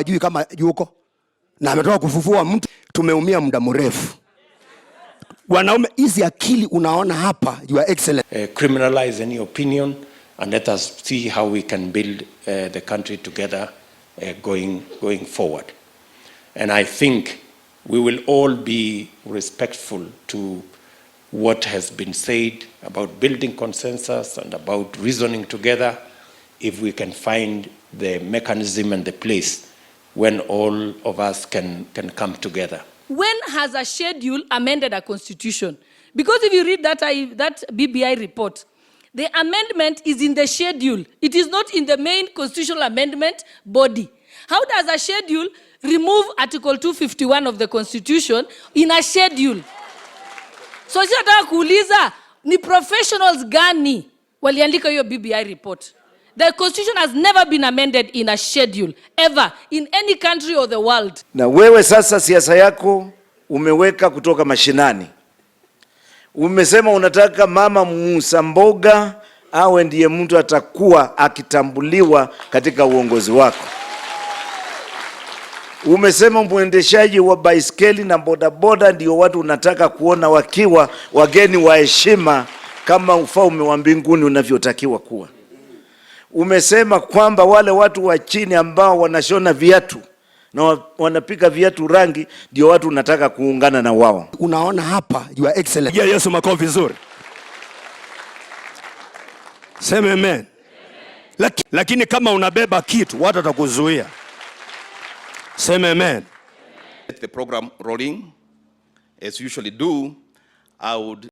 Hajui kama yuko na ametoka kufufua mtu. Tumeumia muda mrefu. Wanaume, hizi akili unaona hapa, Your Excellency. Criminalize any opinion and let us see how we can build the country together going forward. And I think we will all be respectful to what has been said about building consensus and about reasoning together if we can find the mechanism and the place when all of us can come together. When has a schedule amended a constitution? Because if you read that BBI report, the amendment is in the schedule. It is not in the main constitutional amendment body. How does a schedule remove Article 251 of the Constitution in a schedule? So sisi nataka kuuliza, ni professionals gani waliandika hiyo BBI report? The constitution has never been amended in a schedule ever in any country or the world. Na wewe sasa siasa yako umeweka kutoka mashinani. Umesema unataka mama muuza mboga awe ndiye mtu atakuwa akitambuliwa katika uongozi wako. Umesema mwendeshaji wa baiskeli na bodaboda ndio watu unataka kuona wakiwa wageni wa heshima kama ufalme wa mbinguni unavyotakiwa kuwa. Umesema kwamba wale watu wa chini ambao wanashona viatu na wanapika viatu rangi ndio watu unataka kuungana na wao. Unaona hapa, Your Excellency. Pigia Yesu makofi vizuri. Sema amen. Lakini kama unabeba kitu, watu watakuzuia. Sema amen. Get the program rolling. As usually do, I would